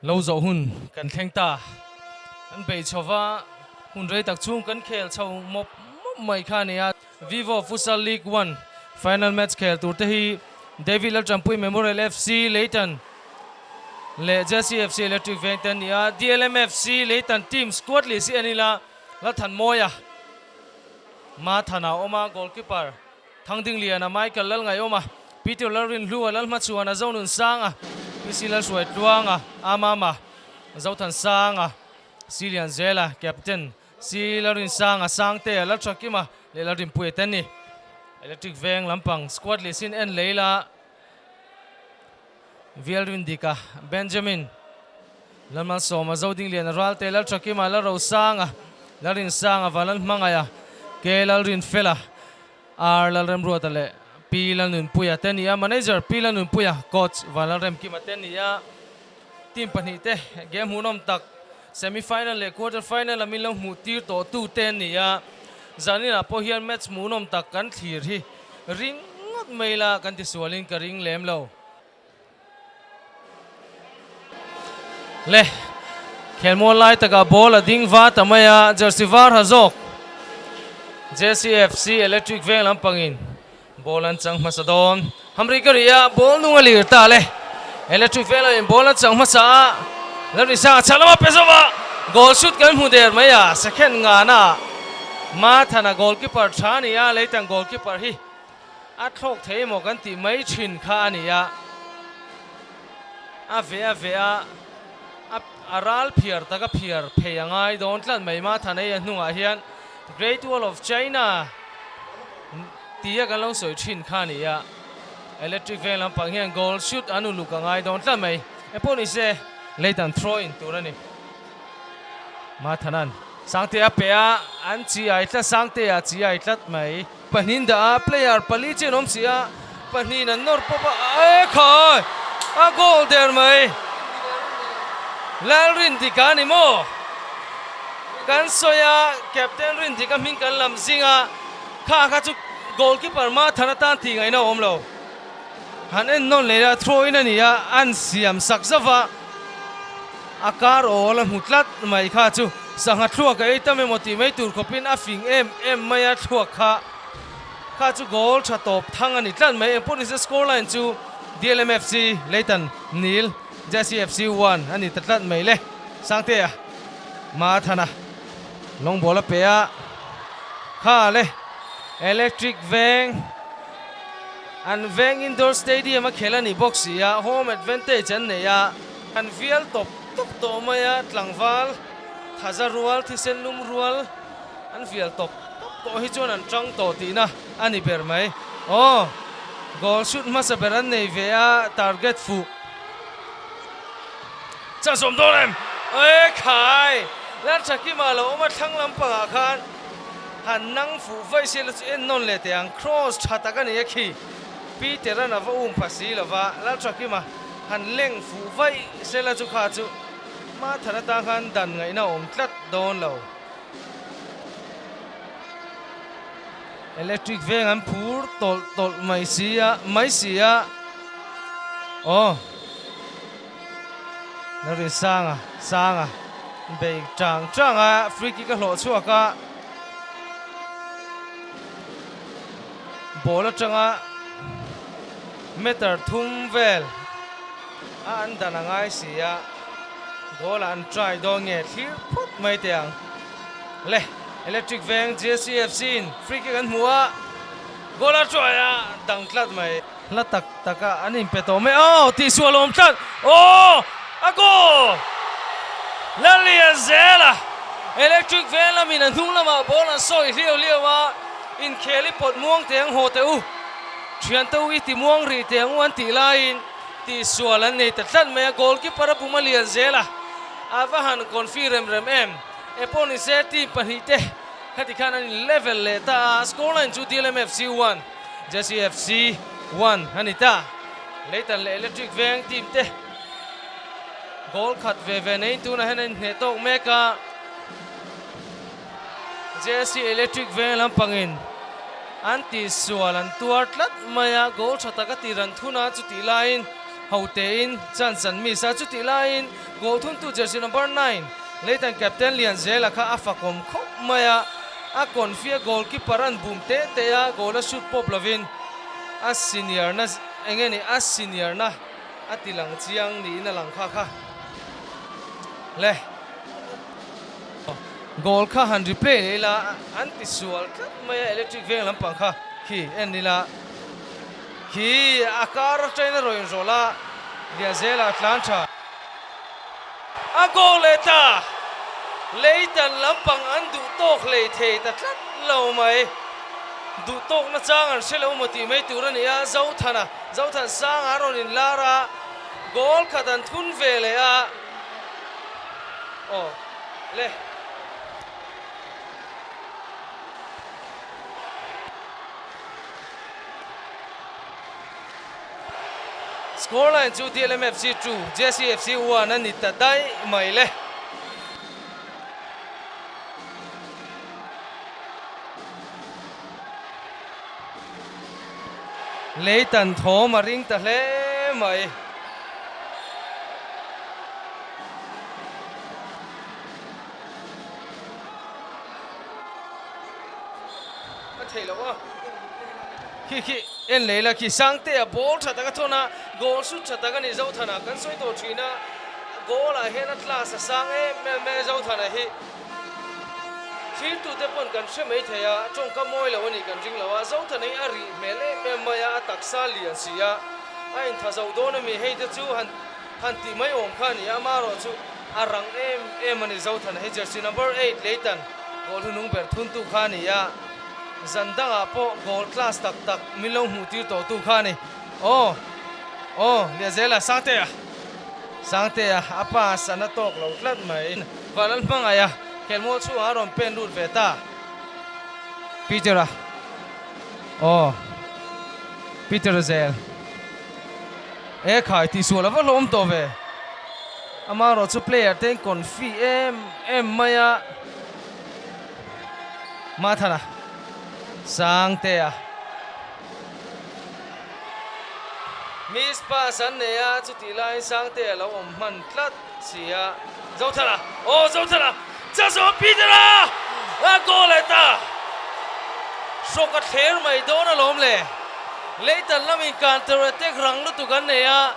Lo zawh hun kan thleng ta. Kan bei chho va, hun rei tak chhung kan khel chho mawp mawp mai kha a ni a. Vivo Futsal League One final match khel tur te hi David Lalṭanpui Memorial FC Leitan leh JCFC Electric Veng te an ni a. DLMFC Leitan team squad list hi en ila Lalthanmawia, Mathana a awm a, goalkeeper Thangdingliana, Michael Lalngaiawma, Peter Lalrinhlua, Lalhmachhuana, Zonunsanga, PC Lalhruaitluanga, Amama, Zothansanga, Silianzela, Captain, Si Lalrinsanga, Sangtea, Lalthakima leh Lalrinpuia te an ni. Electric Veng lampang squad leh sin en Leila, Vialrindika, Benjamin, Lalmalsawma, Zodingliana, Ralte, Lalthakima, Lalrosanga, Lalrinsanga, Vanlalhmangaia, K Lalrinfela, R Lalremruata leh P Lalnunpuia te ni a, Manager P Lalnunpuia, Coach Vanlalremkima te ni a, team pahnihte game hmuhnawm tak semi final leh quarter final a min lo hmuh tir tawh tu te an ni a, zaninah pawh hian match hmuhnawm tak kan thlir hi ring ngawt mai la kan tisualin ka ring lem lo. Le, khelmual lai takah ball a ding va ta mai a, jersey var ha zawk JCFC Electric Veng lampangin ball an chang hmasa dawn. Hamri ka ri a, ball nung a lir ta le. Electric Veng lamin ball an chang hmasa a, Lalrinsanga chhah lama pe zawk a, goal shoot kan hmu der mai a, second ngana Mathana goalkeeper tha a ni a, Leitan goalkeeper hi A thlawk thei emaw kan tih mai thin kha a ni a, a ve a ve a, a a ral phiar tak a phiar phei a ngai dawn tlat mai. Mathanei a hnungah hian Great Wall of China tia kan lo sawi thin kha a ni a, electric veng lampang hian goal shoot an uluk a ngai dawn tlat mai. Engpawh ni se leitan throw in tur a ni. Mathanan Sangtea pe a, an chi ai tlat, Sangtea chi ai tlat mai. Pahnih dah a, player pali chian awm si a, pahnihin an nawr pawp a, e khai! A goal der mai! Lalrindika a ni maw? Kan sawi a, captain Rindika hming kan lam zing a, kha kha chu goalkeeper Mathan atan tih ngaihna a awm lo. Han en nawn leh a, throw in a ni a, an siam sak zauh a, a kar awl a hmu tlat mai kha chu sangha thluak a ei tam emaw tih mai tur khawpin a fing em em mai a, thluak kha kha chu goal tha tawp thang a ni tlat mai. Engpawh nise score line chu DLMFC Leitan Nil JCFC 1 a ni ta tlat mai le. Sangtea Mathana lawng ball a pe a, kha le Electric Veng an veng indoor stadium a khel a ni bawk si a, home advantage an nei a. An vial tawp tawp tawh mai a, tlangval thaza rual, thisen lum rual an vial tawp tawp tawh hi chuan an tang tawh tihna a ni ber mai. Aw, goal shoot hmasa ber an nei ve a, target fuh chah zawm dawn em? E khai! Lalthakima lo awm a thlang lampangah khan han nang fuh vaih se la chu en nawn leh teh ang, cross tha tak a ni a khi. Peter-a'n a va um pha si lo va, Lalthakima han leng fuh vaih se la chu kha chu Mathan atan khan dan ngaihna a awm tlat dawn lo. Electric veng an phur tawlh tawlh mai si a, mai si a. Aw. Lalrinsanga, Sanga bei chang chang a, free kick a hlawh chhuak a. Ball atanga meter thum vel a an dan a ngai si a, goal ah an try dawn nge thlir phawt mai teh ang. Le, Electric Veng JCFC in free kick an hmu a, goal a try a, dang tlat mai. Hla tak tak a an inpe tawh mai, aw tihsual a awm tlat, aw a goal! Lallianzela Electric Veng lamin a hnung lamah ball an sawi hliau hliau a, Inkhel i pawt muang teh ang haw teh u, thian te u i ti muang rih teh ang u an tih laiin tihsual an nei ta tlat mai a, goalkeeper a bum a lian zel a, a va han confi rem rem em. E pawh ni se team pahnih te khati khan an in level leh ta a, scoreline chu DLMFC 1, JCFC 1 a ni ta. Leitan leh Electric Veng team te goal khat ve ve neiin tunah hian an inhneh tawk mek a. JC Electric veng lampangin an tihsual an tuar tlat mai a, goal tha tak a tir an thun a, chutih laiin Ho tein chance an miss a, chutih laiin goal thuntu jersey number 9 Leitan captain Lianzela kha a fakawm khawp mai a, a confi a goalkeeper an bum teh teh a, goal a shoot pawp lovin a senior na eng nge ni a senior na a ti lang chiang niin a lang kha kha le. Goal kha han replay leh ila an ti sual tlat mai a, electric veng lampang kha khi en ila. Khi a kar atangin a rawn inrawlh a, Lianzela a tlan tha. A goal leh ta! Leitan lampang an duh tawk hlei thei ta tlat lo mai. Duh tawk nachang an hre lo maw tih mai tur a ni a, Zothana, Zothan Sanga a rawn inlar a, goal khat an thun ve leh a. Aw le. Scoreline chu DLMFC 2, JCFC 1 a ni ta daih mai le. Lei tan thawm a ring ta hle mai. A theih loh a. Khi khi en lei la khi Sangtea ball tha tak a thawn a, goal shoot tha tak a ni Zothana kan sawi tawh thin a, goal ah hian a class a sang em em e Zothana hi thiltute pawn kan hre mai thei a, tawngka mawi lo a nih kan ring lo a, Zothana hi a rih hmel em em mai a, a taksa lian si a, a intha zo dawn a mi hei te chu han han tih mai awm kha a ni a, amaherawhchu a rang em em a ni Zothana hi jersey number 8 Leitan goal hunung ber thuntu kha a ni a. Zan dangah pawh goal class tak tak min lo hmuh tir tawh tu kha a ni. Aw! Aw! Liazela, Sangtea! Sangtea a pass a na tawk lo tlat mai. Vanlal hmangaih a, khelmual chhungah a rawn pen lut ve ta. Peter-a. Aw! Peter-a zel. E khai tihsual a va hlawm tawh ve. Amaherawhchu player te in confi em em mai a. Mathana Sangtea Miss pass an nei a, chutih laiin Sangtea lo awm hman tlat si a. Zothana, aw Zothana, Chazawm Peter-a a goal leh ta! Hrawk a thler mai dawn alawm le. Leitan lamin counter attack rang lutuk an nei a,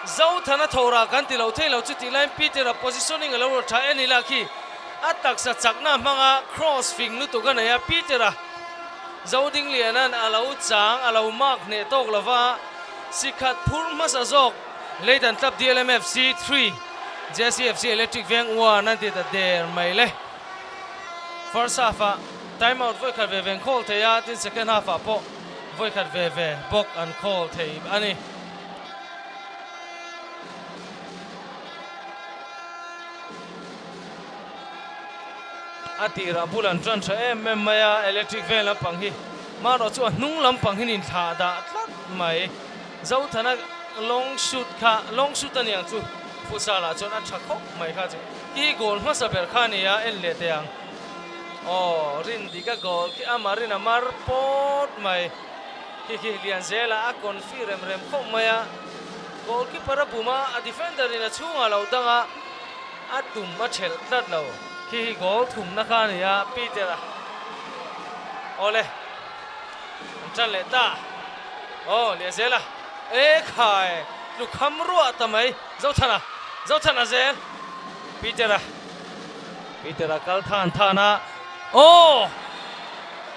Zothana thawhrah kan ti lo thei lo, chutih laiin Peter-a positioning a lo rawn tha en ila khi. A taksa chakna hmanga cross fing lutuk a nei a, Peter-a Zodingliana'n a lo chang a lo mark hneh tawk lova, sikhat phur hmasa zawk Leitan Club DLMFC 3, JCFC Electric Veng 1 an ti ta der mai le. First half-ah time out vawikhat ve ve an call thei a, tin second half-ah pawh vawikhat ve ve bawk an call thei a ni. A tirah bul an tan tha em em mai a, electric vel lampang hi marawh chu a hnung lampang hi nin thlah dah tlat mai. Zothana long shoot kha long shoot a niang chu futsal ah chuan a tha khawp mai kha chu khi goal hmasa ber kha a ni a, en leh teh ang. Aw Rindika goal khi a marin a mar pawt mai. Khi khi Lianzela a confi rem rem khawp mai a, goalkeeper a bum a, a defender in a chhungah lo dang a. A tum a thelh tlat lo. Khi hi goal thumna kha a ni a, Peter-a. Awle, an tan leh ta. Aw, Liazela. E khai, tlukham ruah ta mai. Zothana, Zothana zel. Peter-a. Peter-a kal than than a. Aw!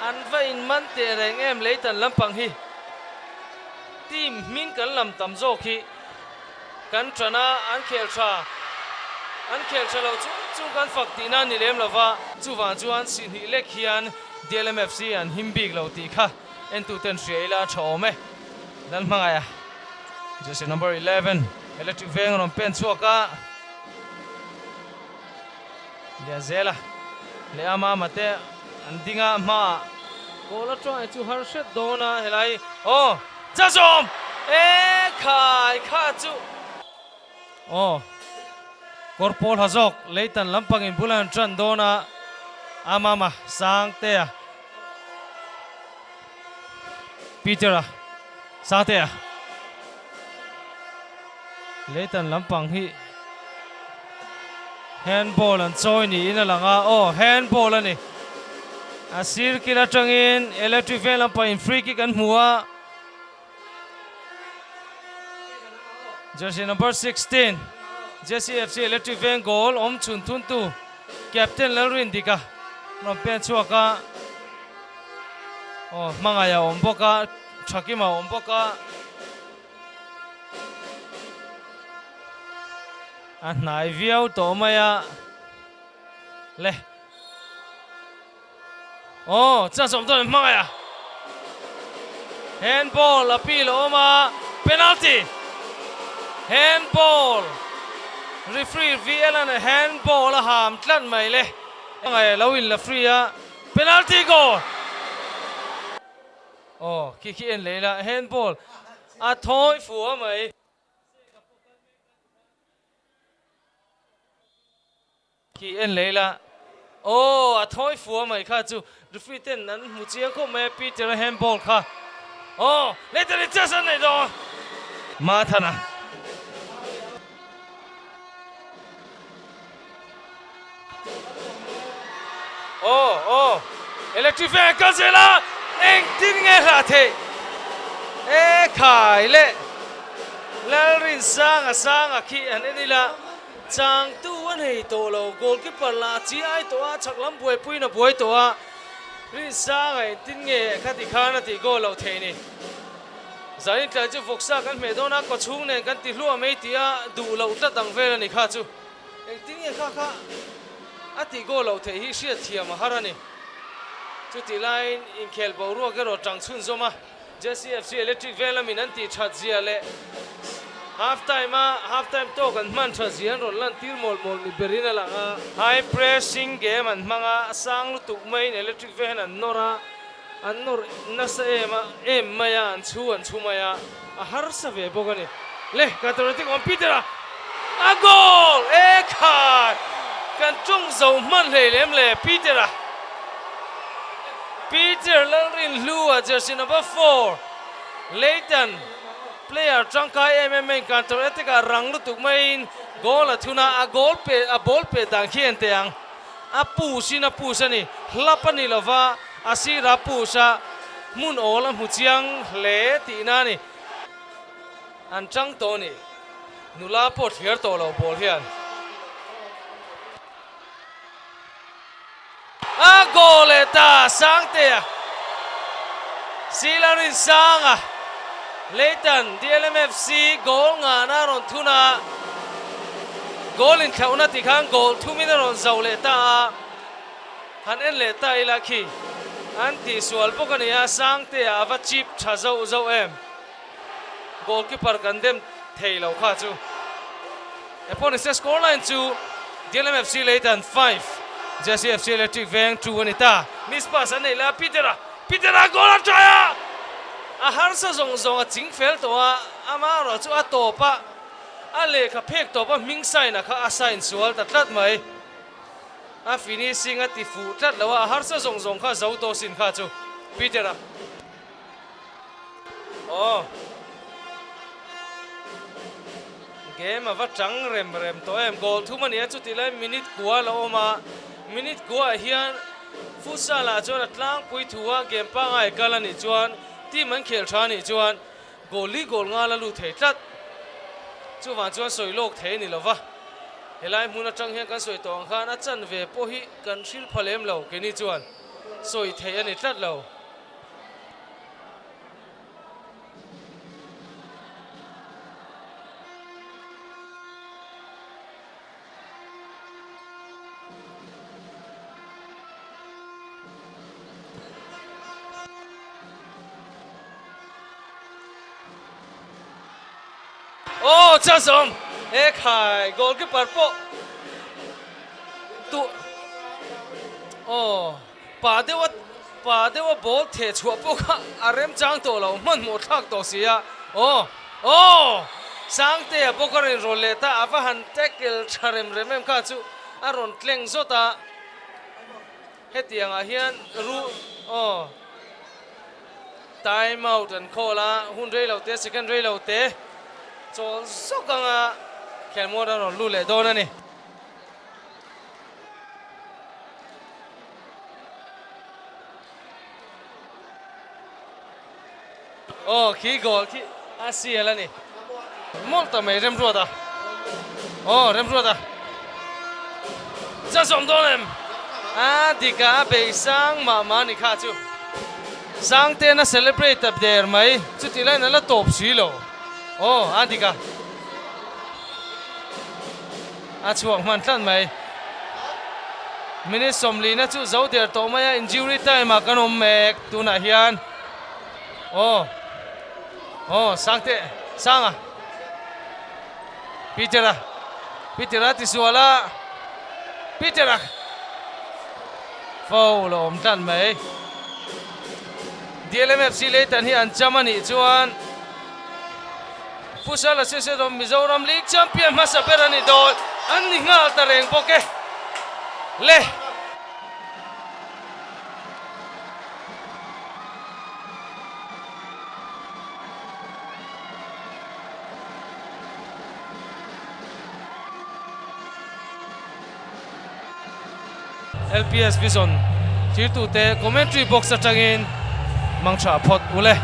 An va inman teh reng em Leitan lampang hi. Team hming kan lam tam zawk hi. Kan ṭan a, an khel ṭha. An khel ṭha lo chung chung kan fak tihna a ni lem lo va. Chuvang chuan sihnih lek hian DLMFC an him bik lo tih kha entuten hria ila a ṭha awm e. Lalhmangaih a, Jersey number 11, Electric Veng a rawn pen chhuak a. Lianzela leh a mama te an ding a, hmaah goal a tawng chu har hret dawn a, helai aw Chazawm e khai kha chu aw kawr pawl ha zawk Leitan lampangin bul an tan dawn a, a mama Sangtea Peter-a Sangtea. Leitan lampang hi handball an chawi niin a lang a, aw handball a ni. A sir kil atangin Electric Veng lampang in free kick an hmu a. Jersey number 16 JCFC Electric Veng goal awm chhun thuntu captain Lalrindika rawn pen chhuak a. Aw hmangaih a awm bawk a, Thakima a awm bawk a. A hnai viau tawh mai a le. Aw chance awm dawn hmangaih a. Handball appeal a awm a, penalty! Handball! Referee VL an handball a ham tlat mai le. Hmangaih a lo in la free a, penalty goal! Aw khi khi en leh ila handball a thawi fua mai. Khi en leh ila aw a thawi fua mai kha chu referee ten an hmu chiang khawp mai a Peter a handball kha aw later in chance an nei dawn Mathana. Aw aw electric fan kal zel a engtin nge hlah theih e khai leh Lalrinsanga sanga khi han en ila changtu a nei tawh lo goalkeeper lah a chi ai tawh a chhak lam buaipuiin a buai tawh a Rinsanga engtin nge khati khan a tih goal loh theih ni. Zanin tlai chu vawksa kan hmeh dawn a kawchhung nen kan ti hluah mai tih a duh loh tlat ang vel a ni kha chu. Engtin nge kha kha a tih goal loh theih hi hriat thiam a har a ni. Chutih laiin inkhel boruak erawh tang chhunzawm a, JCFC Electric Veng lamin an tih that zia leh half time a half time tawk an hman that zia an rawn lan tir mawl mawl ni berin a lang a. High pressing game an hmang a, a sang lutuk maiin Electric Veng hian an nawr a, an nawr nasa em a em mai a, an chhu an chhu mai a, a harsa ve bawk a ni. Le, Katorati awm Peter-a a goal! E khai! Kan tawng zo hman hlei lem le Peter-a. Peter Lalrinhlua jersey number 4 Leighton player tangkai em em maiin Katorati-ah rang lutuk maiin goal a thun a, a goal pe a ball pe dan khi en teh ang. A push in a push a ni, hlap a ni lova, a sirah push a, hmun awl a hmu chiang hle tihna a ni. An chang tawh a ni, nula pawh thliar tawh lo pawl hian. A goal leh ta Sangtea, Silarin Sanga, Leighton DLMFC goal ngahna a rawn thun a, goal inthlauhna tih khan goal thumin a rawn zo leh ta a, han en leh ta ila khi an tihsual bawk a ni a, Sangtea a va chip tha zauh zauh em, goalkeeper kan dem thei lo kha chu. Eponise score line chu DLMFC Leighton 5, JCFC Electric Veng 2 a ni ta. Miss pass an nei la Peter-a. Peter-a goal a try a, a harsa zawng zawng a ching fel tawh a, amaherawh chu a tawp a, a lehkha phek tawp a hming sign a kha a sign sual ta tlat mai. A finishing a ti fuh tlat lo a, a harsa zawng zawng kha zo tawh sin kha chu Peter-a. Aw. Game a va tang rem rem tawh em, goal thum a ni a, chutih lai minute kua a la awm a, minute kuaah hian futsal ah chuan a tlangpui thu a, game pangai kal a nih chuan team an khel tha a nih chuan goal li goal nga la lut thei tlat, chuvang chuan sawi lawk thei a ni lova, helai hmun atang hian kan sawi tawh ang khan a chanve pawh hi kan hrilh pha lem lo keini chuan sawi theih a ni tlat lo. Aw chance a awm he khai goalkeeper pawh tu aw. Pa deuha pa deuha ball theh chhuah pawh kha a remchang tawh lo, hmanhmawh thlak tawh si a. Aw! Aw! Sangtea bawk a rawn rawn leh ta, a va han tackle tha rem rem em kha chu a rawn tleng zawt a. Hetiangah hian ru aw time out an call a, hun rei lo te, second rei lo te. Chawl zawk anga khelmual a rawn lut leh dawn a ni. Aw khi goal khi a sial a ni. Mawlh ta mai Remruata. Aw Remruata. Cha zawm dawn em? A dik a, a bei sang mah mah a ni kha chu. Sangte'n a celebrate ta der mai, chutih laiin a la tawp si lo. Aw a dik a. A chhuak hman tlat mai. Minute sawmlina chu zo der tawh mai a, injury time ah kan awm mek tunah hian. Aw aw Sangte Sanga Peter-a Peter-a tisual a Peter-a foul a awm tlat mai. DLMFC Leitan hi an cham a nih chuan Futsal Association of Mizoram League Champion hmasa ber a ni dawn an ni nghal ta reng bawk e. Le. LPS Vision thirtute commentary box atangin mangtha phawt ule.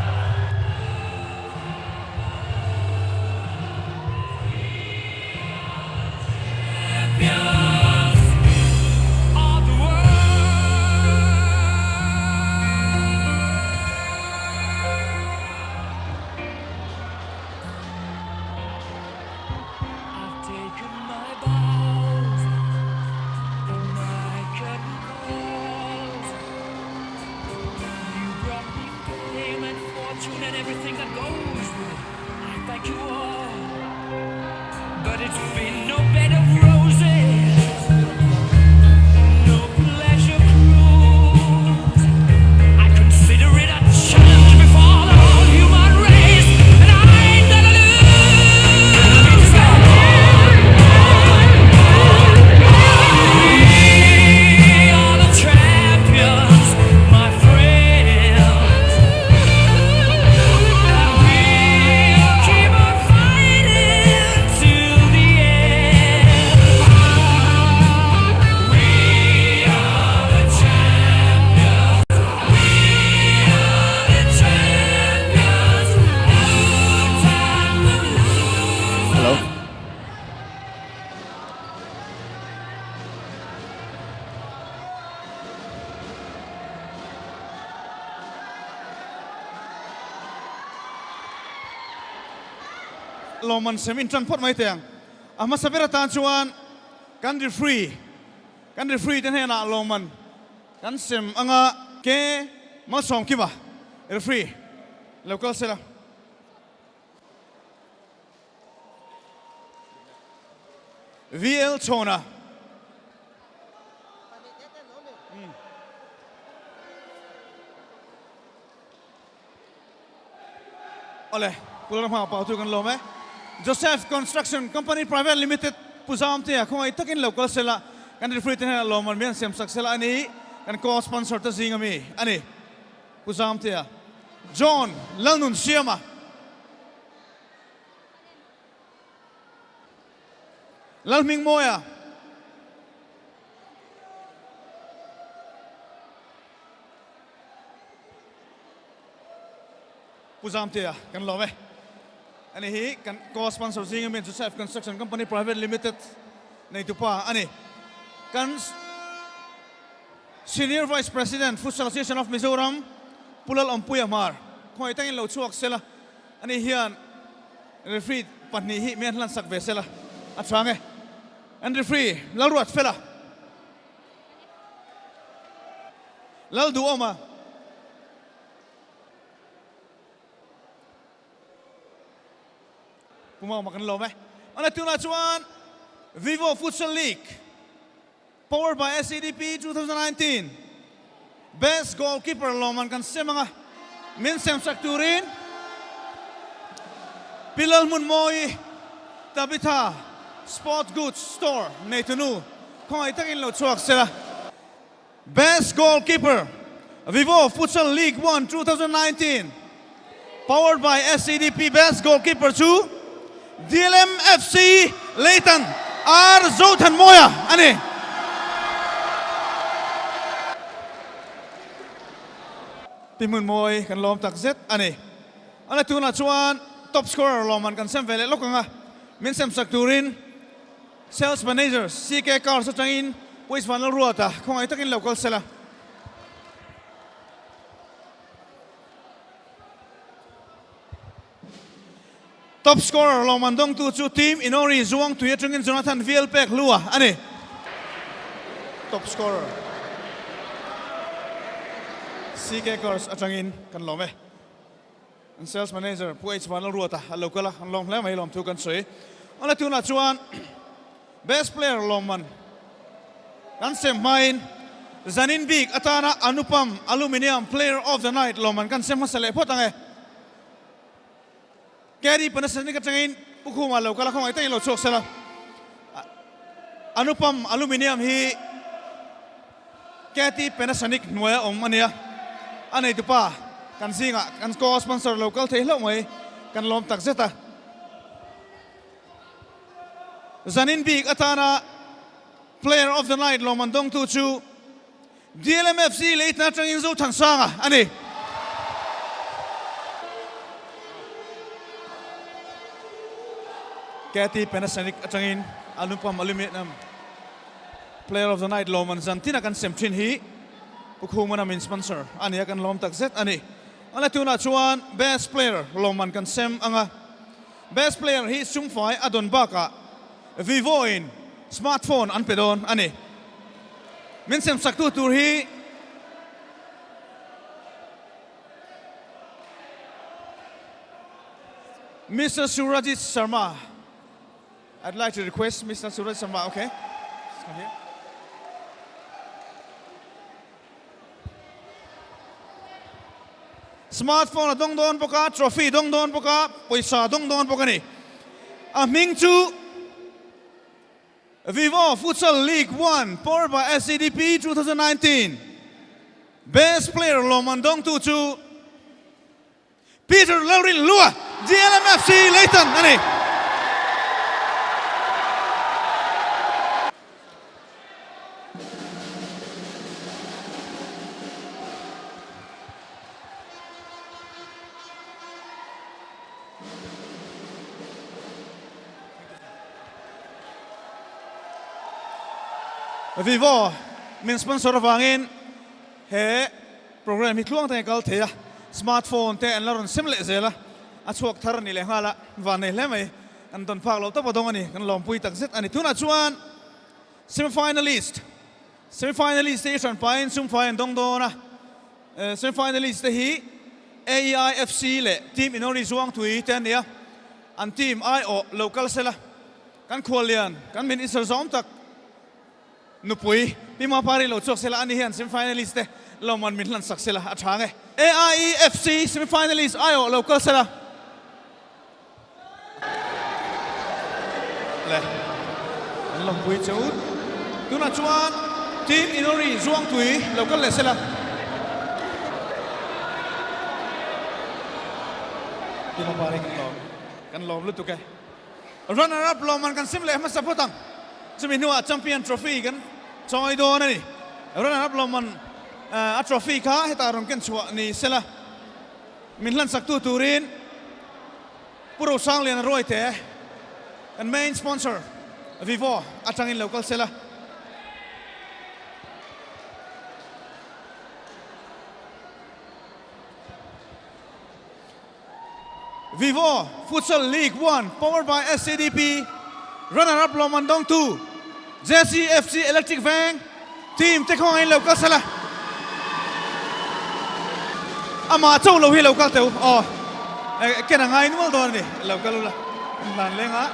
Lawmman sem in tan phawt mai teh ang. A hmasa ber atan chuan kan referee kan referee te hnenah lawmman kan sem anga ke malsawm kima referee lo kal sela. VL Chhawna. Awle, Pulana hma pau chu kan lawm e. Joseph Construction Company Private Limited Pu Zamtea khawngaih takin lo kal sela, kan referee te hnenah lawmman mi an siam sak sela a ni. Kan co-sponsor te zing ami a ni. Pu Zamtea. John Lalnun Siama. Lalhmingmawia. Pu Zamtea kan lawm e. Ani hi kan co-sponsor zinga mi Joseph Construction Company Private Limited neitupa a ni. Kan Senior Vice President Futsal Association of Mizoram Pu Lalawmpuia Hmar khawngaih tangin lo chhuak sela ani hian referee pahnih hi mi an hlansak ve sela a chhang e. An referee Lalruat Fela. Lalduhawma. Pu Mama kan lawm e. Ana tunah chuan Vivo Futsal League powered by SEDP 2019 Best Goalkeeper lawmman kan sem anga min sem sak turin Pi Lalhmunmawi Tabitha Sport Goods Store neitunu khawngaih takin lo chhuak sela. Best Goalkeeper, Vivo Futsal League 1 2019, powered by SEDP Best Goalkeeper chu DLM FC Leitan R Zothanmawia a ni. Pi Hmunmawi kan lawm tak zet a ni. A la tunah chuan top scorer lawmman kan sem ve leh lawk ang a, min sem sak turin Sales Manager CK Cars atangin Pu Isvan Lalruata khawngaih takin lo kal sela. Top scorer lawmman dawngtu chu Team Inori Zuangtui atangin Jonathan Vielpek Hlua a ni. Top scorer CK Cars atangin kan lawm e. An Sales Manager Pu H Vanlalruata a lo kal a, an lawm hle mai lawmthu kan sawi. Awle tunah chuan Best Player lawmman kan sem hmain zanin bik atana Anupam Aluminium Player of the Night lawmman kan sem hmasa leh phawt ang e. Kerry Panasonic atangin Pu Khuma lo kal a, khawngaih takin lo chhuak sela. Anupam Aluminium hi KT Panasonic hnuaia awm a nia. A neitupa kan zingah kan co-sponsor lo kal thei hlauh mai, kan lawm tak zet a. Zanin bik atana Player of the Night lawmman dawngtu chu DLMFC leitna atangin Zothansanga a ni. KT Panasonic atangin Anupam Aluminium Player of the Night lawmman zan tina kan sem thin hi Pu Khumana min sponsor a ni a, kan lawm tak zet a ni. A la tunah chuan Best Player lawmman kan sem ang a, Best Player hi sumfai a dawn bakah Vivo in smartphone an pe dawn a ni. Min semsaktu tur hi Mister Surajit Sharma. I'd like to request Mister Surajit Sharma, okay? Come here. Smartphone a dawng dawn bawk a, trophy dawng dawn bawk a, pawisa dawng dawn bawk a ni. A hming chu Vivo Futsal League 1 powered by SCDP 2019 Best Player lawmman dawngtu chu Peter Lalrin Lua, DLMFC Leitan a ni. Vivo min sponsor avangin he Program hi tluang takin a kal thei a, smart phone te an la rawn sem leh zel a, a chhuak thar a ni leh nghal a, van nei hle mai, kan tawn phak loh tawp a dawng a ni, kan lawmpui tak zet a ni. Tunah chuan semi finalist, semi finalist te hi hran pahin sumfai an dawng dawn a, semi finalist te hi AEIFC leh Team Inori Zuangtui te an ni a, an team aiawh lo kal sela, kan khuallian, kan min insawr zawm tak, Nupui, Pi Mapari lo chhuak sela, ani hian semi-finalist te lawmman min hlan sak sela a tha nge. AIEFC semi-finalist aiawh lo kal sela. Le, an lawmpui che ut. Tunah chuan Team Inori Zuangtui lo kal leh sela. Pi Mapari kan lawm, kan lawm lutuk e. Runner up lawmman kan sim leh hmasa phawt ang. Chumi hnuah Champion Trophy kan chawi dawn a ni. Runner up lawmman a trophy kha hetah rawn ken chhuah ni sela. Min hlansak tu turin Pu Rosangliana Ruaite kan main sponsor Vivo atangin lo kal sela. Vivo Futsal League 1 powered by SCDP runner up lawmman dawngtu JCFC Electric Veng team te khawngaiin lo kal sela. Amah cho lo hi lo kal teu aw ken a ngai nual dawn a ni lo kal ula hlan lenga.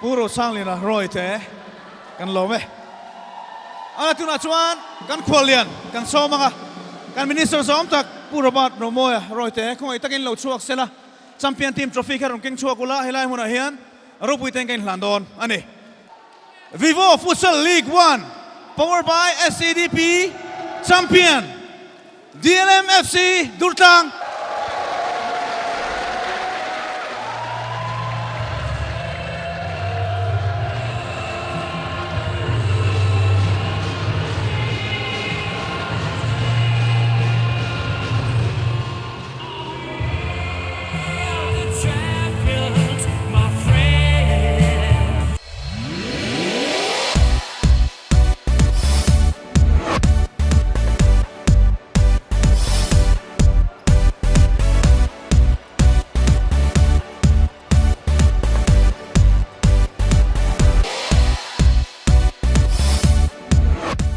Pu Rosangliana Roy te kan lawm e. A tunah chuan kan khuallian kan sawm ang a, kan Minister zawm tak Pu Robert Romawia Roy te khawngaih takin lo chhuak sela, Champion Team Trophy kha rawn keng chhuak ula, helai hmunah hian ropui ten ka inhlan dawn a ni. Vivo Futsal League 1 powered by SEDP champion DLM FC Durtlang.